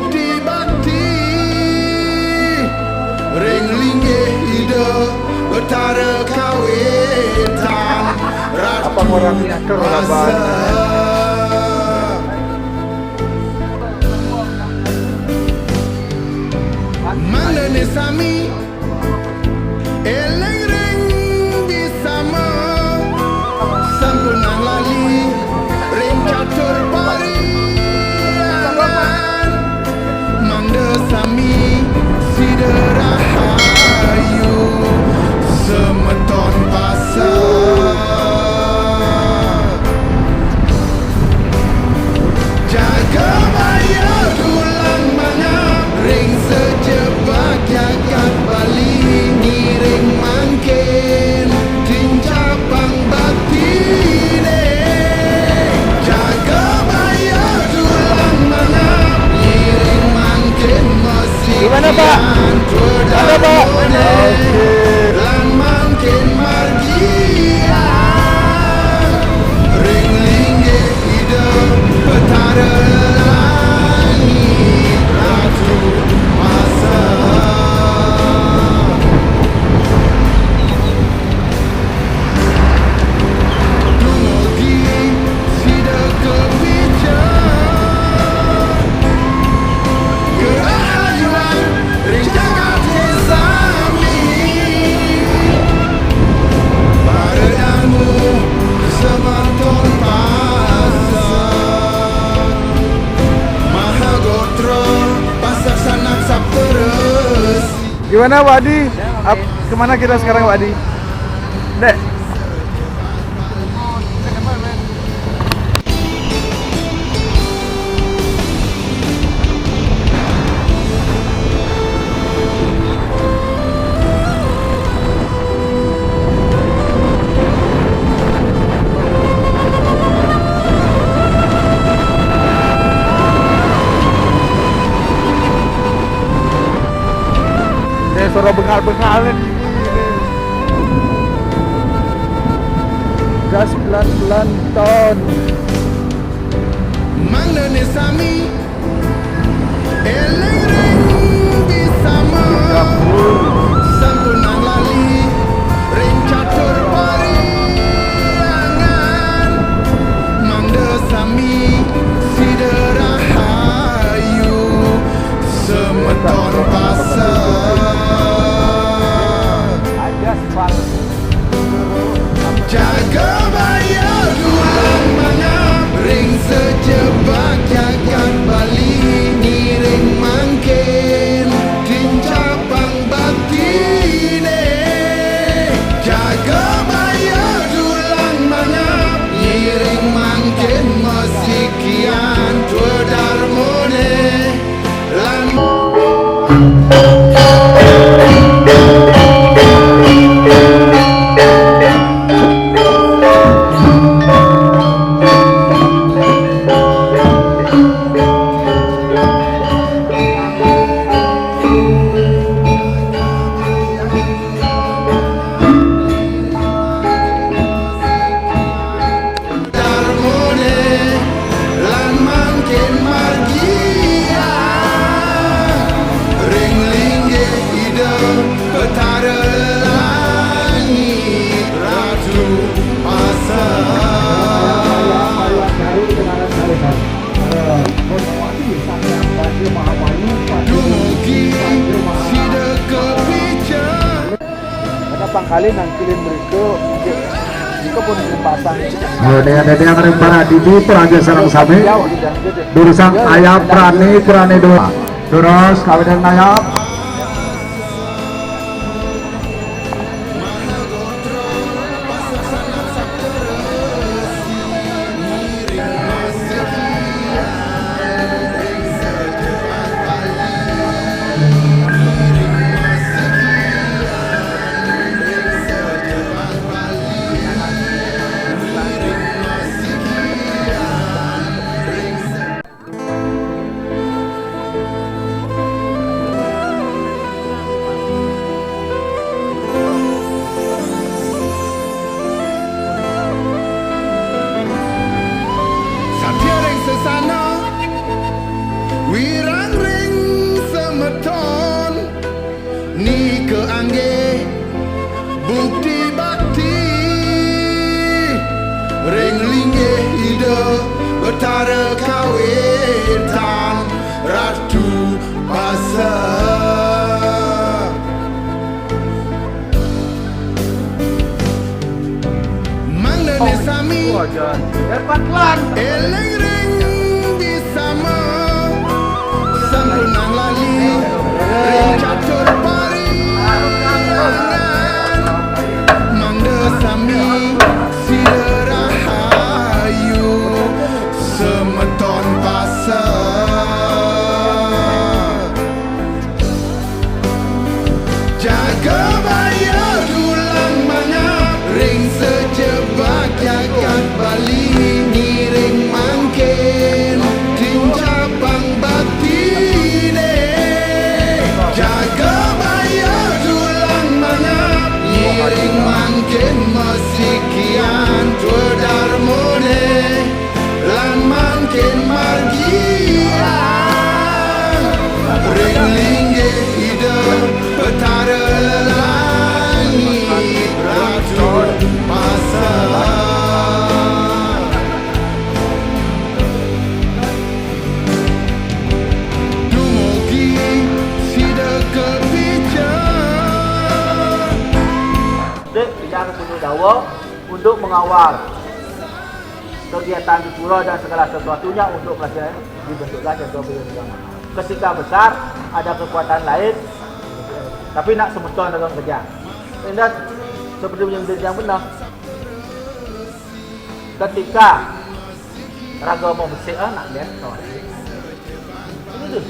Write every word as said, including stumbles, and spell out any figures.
Bakti ring linggih Ida Betara Kawitan. Apa ngorang atur laban? Mangda ne sami eling ring bisama, sampunang lali ring catur pariangan. Mangda sami sida rahayu, semeton pasek. Jaga baya dulang mangap ring sajebag jagat Bali, ngiring mangkin tincapang baktine. Jaga baya dulang mangap, ngiring mangkin masikian. Gimana, Pak? Ada, Pak. Oke. Lan mangkin margiang ring linggih Ida Betara Langit Ratu Pasek. Dumugi sida kapica karahayuan ring jagaté sami. Para dangu semeton pasek, Mahagotra, Pasek Sanak Saptarasi. Gimana, Pak Adi? Ap-, kemana kita sekarang, Pak Adi? Dek. Deh, suara bengal-bengal nih. Gas pelan-pelan, Ton. Mangda ne sami eling ring bisama, sampunang lali ring catur pariangan. Mangda sami sida rahayu, semeton pasek. Jaga baya dulang mangap ring sajebag jagat Bali, ngiring mangkin tincapang baktine. Jaga baya dulang mangap, ngiring mangkin masikian tua darmane. Darmane lan mangkin margiang ring linggih Ida Betara Langit Ratu Pasek. Dumugi sida kapica. Karena pangkali nangkilin mereka, jika pun pasang. Yo, dia ada yang ring para didi, peraja sareng sami. Durusang ayam prani, prani dua. Durus, kawinan ayam. Pasar. Mangda ne sami eling ring disama, sampunang lali ring catur pariangan. Mangda sami sida rahayu, semeton pasar. Jaga baya dulang mangap ring sajebag jagat Bali, ngiring mangkin tinjapang batine. Jaga baya dulang mangap, ngiring mangkin masikian tua darmane, lan mangkin margiang ring linggih Ida Petara Langit Ratu Pasar. Dumugi sida kapica. Dek, bicara penuh dawa untuk mengawal kegiatan di pura dan segala sesuatunya untuk melaksanakan dibentuklah jaga baya negara. Ketika besar, ada kekuatan lain, tapi nak semeton dalam kerja. Indah seperti menyindir yang benar. Ketika raga mau besik, ah, nak lihat kawan. Itu tu.